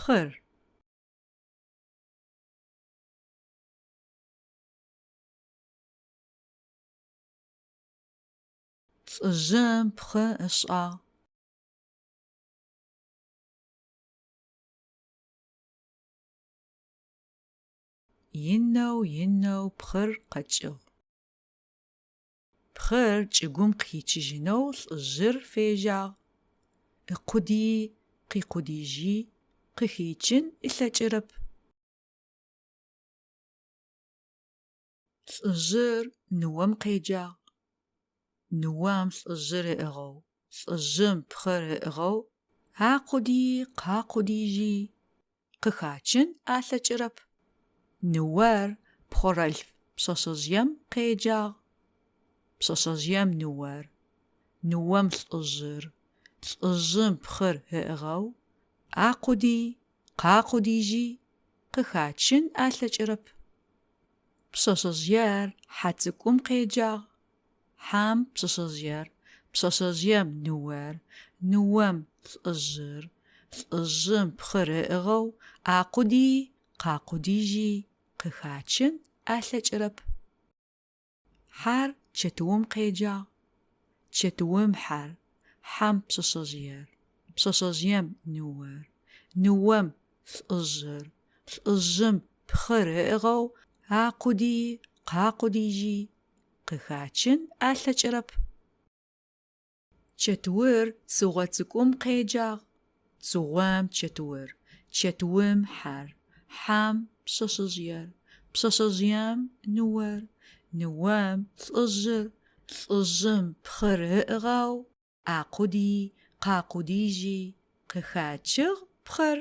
Пхъэр. Лӏыжъым пхъы ышӏагъ. Инэу, инэу пхъыр къэкӏыгъ. Пхъыр чӏыгум къыхичыжьынэу лӏыжъыр фежьагъ. Ыкъудыий къикъудыижьи къыхичын ылъэкӏырэп. Лӏыжъыр ныом къеджагъ. Ныом лӏыжъыр ыӏыгъэу, лӏыжъым пхъыр ыӏыгъэу акъудыий къакъудыижьи къыхачын алъэкӏырэп. Ныор пхъорэлъф пшъэшъэжъыем къеджагъ. Пшъэшъэжъыем ныор, ныом лӏыжъыр, лӏыжъым пхъыр ыӏыгъэу акъудыий къакъудыижьи къыхачын алъэкӏырэп. Пшъэшъэжъыер хьэ цӏыкӏум къеджагъ. Хьэм пшъэшъэжъыер, пшъэшъэжъыем ныор, ныом лӏыжъыр, лӏыжъым пхъыр ыӏыгъэу акъудыий къакъудыижьи къыхачын алъэкӏырэп. Хьэр чэтыум къеджагъ. Чэтыум хьэр, хьэм пшъэшъэжъыер, пшъэшъэжъыем ныор, ныом лӏыжъыр, лӏыжъым пхъыр ыӏыгъэу акъудыий къакъудыижьи къыхачын алъэкӏырэп. Чэтыур цыгъо цӏыкӏум къеджагъ. Цыгъом чэтыур, чэтыум хьэр, хьэм пшъэшъэжъыер, пшъэшъэжъыем ныор, ныом лӏыжъыр, лӏыжъым пхъыр ыӏыгъэу акъудыий къакъудыижьи къыхачыгъ пхъыр.